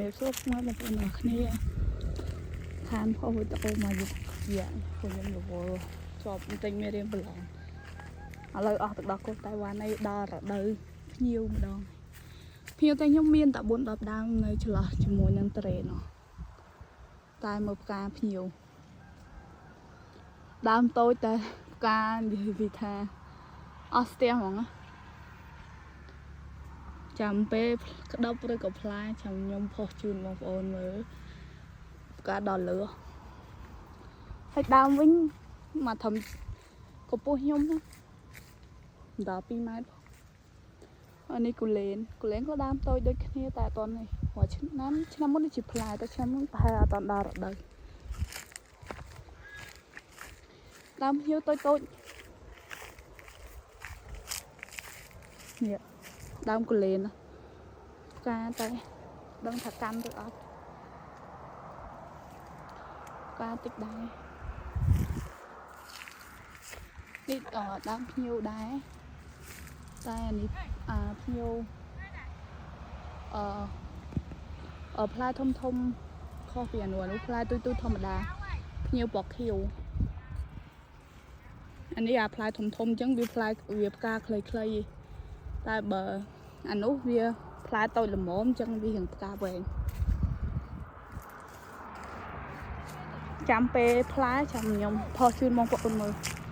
រាបសួរពុកម៉ែបងប្អូនទាំងអស់គ្នាខានផុសវីដេអូមកយូរយ៉ាពួកខ្ញុំរវល់ជាប់បន្តិចមានរៀនប្រឡងឥឡូវអស់ទឹកដោះគោតៃវ៉ាន់ឯដល់រដូវភ្ញៀវម្ដងភ្ញៀវតែខ្ញុំមានតែ4 10ដើមនៅឆ្លោះជាមួយនឹងត្រេននោះតែមើលផ្កាភ្ញៀវដើមតូចតែផ្កានិយាយពីថាអស់ស្ទះហ្មងណា ចាំពេលក្តប់ឬក៏ផ្លែចាំខ្ញុំផុសជូនបងប្អូនមើលផ្កាដល់លើហើយដើមវិញមកធំកម្ពស់ខ្ញុំណាដល់2ម៉ែត្រអានេះគូលែនគូលែនក៏ដើមតូចដូចគ្នាតែអត់តនេះរាល់ឆ្នាំឆ្នាំមុននេះជាផ្លែតែឆ្នាំនេះប្រហែលអត់តដល់រដូវដើមភ្ញៀវតូចតូចនេះដើមគូលែនណា ផ្កាតែដឹងថាកាន់ឬអត់ផ្កាតិចដែរនេះអដើមភ្ញៀវដែរតែអានេះអាភ្ញៀវអឺអឺផ្លែធំធំខុសពីអានោះអានោះផ្លែទូចទូចធម្មតាភ្ញៀវពណ៌ខៀវអានេះអាផ្លែធំធំអញ្ចឹងវាផ្លែវាផ្កាខ្លីៗឯងតែបើអានោះវាផ្លែតូចល្មមអញ្ចឹងវារៀងផ្កាវែង ចាំពេលផ្លែចាំខ្ញុំផុសជូនបងប្អូនមើល